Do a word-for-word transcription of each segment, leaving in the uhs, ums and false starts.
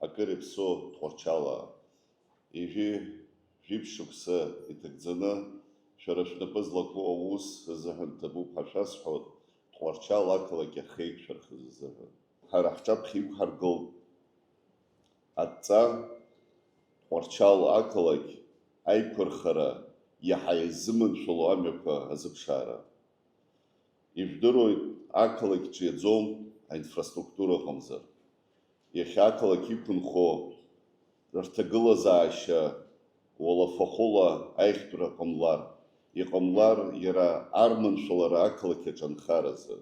Акыр иаԥсоу Тҟәарчалаа, ижәи жәиԥшь шықәса иҭагӡаны шәара шәнапы злаку аус азыҳәан ҭабуп ҳәа шәасҳәоит, Тҟәарчал ақалақь ахеиқәшәырхыз азыҳәан. Ҳара ҳҿаԥхьа иқәҳаргылт адҵа, Тҟәарчал ақалақь аиқәырхара иаҳа изыманшәало амҩақәа азыԥшаара. Ижәдыруеит, ақалақь ҿиаӡом аинфраструктура ыҟамзар. Иахьа ақалақь иқәынхо рҭагылазаашьа уалафахәыла аихтәра ҟамлар, иҟамлар иара арманшәалара ақалақь аҿанхаразы.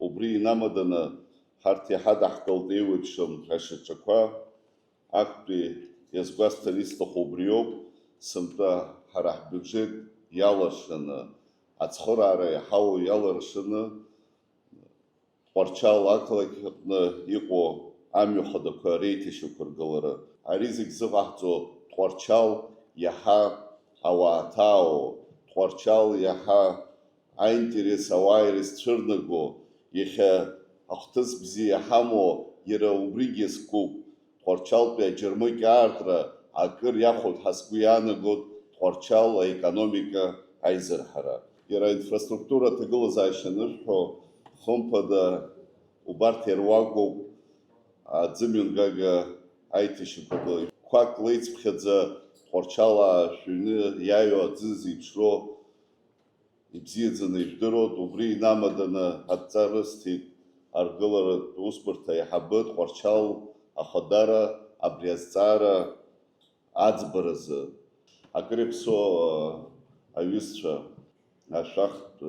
Убри инамаданы ҳарҭ иҳадаҳкылт еиуеиԥшым ашьаҿақәа, актәи иазгәасҭар исҭаху убриоуп, сынтәа ҳара ҳбиуџьет иалыршаны, ацхыраара иаҳауа иалыршаны, Тҟәарчал ақалақь аҟны иҟоу амҩа хадақәа реиҭашьақәыргылара. Ари зегь зыҟаҳҵо Тҟәарчал иаҳа ауаа ҭаауа, Тҟәарчал иаҳа аинтерес ауаа ирызцәырнаго, иахьа ахҭыс бзиа иҳамоу иара убригьы иазкуп. Тҟәарчалтәи аџьармыкьа аартра акыр иахәоит ҳәа сгәы иаанагоит Тҟәарчал аекономика аизырҳара. Иара аинфраструктура аҭагылазаашьа анышәҳәо, хымԥада, убарҭ иаруакуп аӡымҩангага аиҭашьақәыргылара. Қәак леицыԥхьаӡа Тҟәарчалаа шәыҩны иааиуа аӡы зеиԥшроу ибзиаӡаны ижәдыруеит, убри инамаданы адҵа рысҭеит аргыларатә усбарҭа аиҳабы Тҟәарчал ахадара абри азҵаара аӡбаразы. Акыр иаԥсоу аҩызцәа, ашәахтә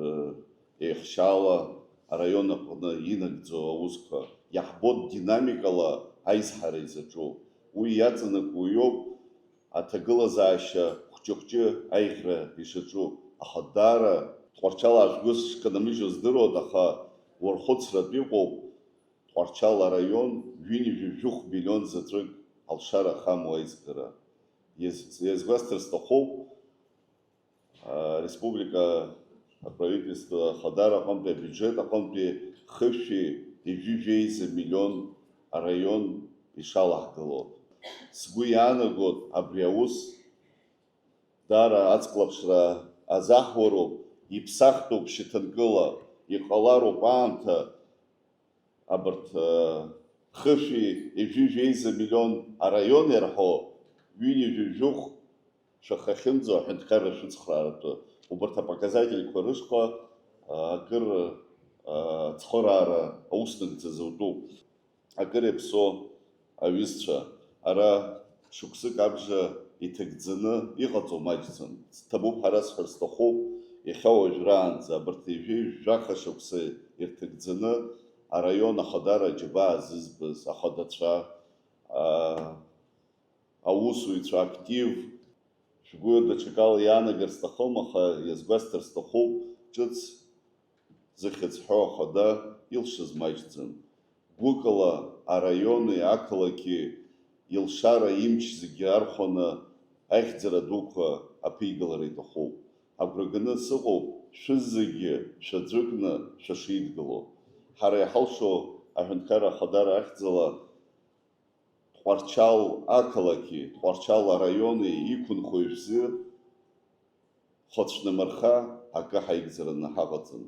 еихшьаала араион аҟны инагӡоу аусқәа иаҳбоит, динамикала аизҳара изаҿу. Уи иаҵанакуа иоуп аҭагылазаашьа хәҷы-хәҷы аиӷьра ишаҿу, аха даара Тҟәарчалаа шәгәы шканамыжьуа здыруеит, аха уархәыцратә иҟоуп, Тҟәарчал араион ҩынҩажәи жәохә миллион заҵәык алшара ахамоу аизгара. Иаз-, иазгәасҭар сҭахуп, а, республика аправительство ахадара аҟынтәи абиуџьет аҟынтәи хышәи ҩажәи жәеиза миллион араион ишалаҳгыло. Сгәы иаанагоит, абри аус даара аҵклаԥшра азаҳуароуп, иԥсахтәуп шьаҭанкыла, иҟалароуп аамҭа, абарҭ, э, хышәи ҩажәи жәеиза миллион араион иарҳәо, ҩынҩажәи жәохә шәахахьынӡа аҳәынҭқарра шәыцхрааратәы, убарҭ апоказательқәа рышҟа, э, акыр, э, цхыраара аус нагӡазы утәуп. Акыр иаԥсоу аҩызцәа, ара шықәсык абжа иҭагӡаны иҟаҵоу маҷӡам. Ҭабуп ҳәа расҳәар сҭахуп, иахьа уажәраанӡа абарҭ ҩажәи жәаха шықәса ирҭагӡаны араион ахадара аџьабаа зызбаз ахадацәа, аа, аусуҩцәа актив, шәгәы даҽакала иаанагар сҭахым, аха иазгәасҭар сҭахуп, ҿыц зыхьӡ ҳәоу ахада илшаз маҷӡам. Гәыкала араиони ақалақьи илшара имч зегьы архәаны ахьӡара дуқәа аԥигалара иҭахуп. Агәра ганы сыҟоуп шәызегьы шәаӡәыкны шәышидгыло. Ҳара иҳалшо аҳәынҭқарра ахадара ахьӡала Тҟәарчал ақалақьи Тҟәарчал араиони иқәынхо ишәзы хәацәнамырха акы ҳаигӡараны ҳаҟаӡам.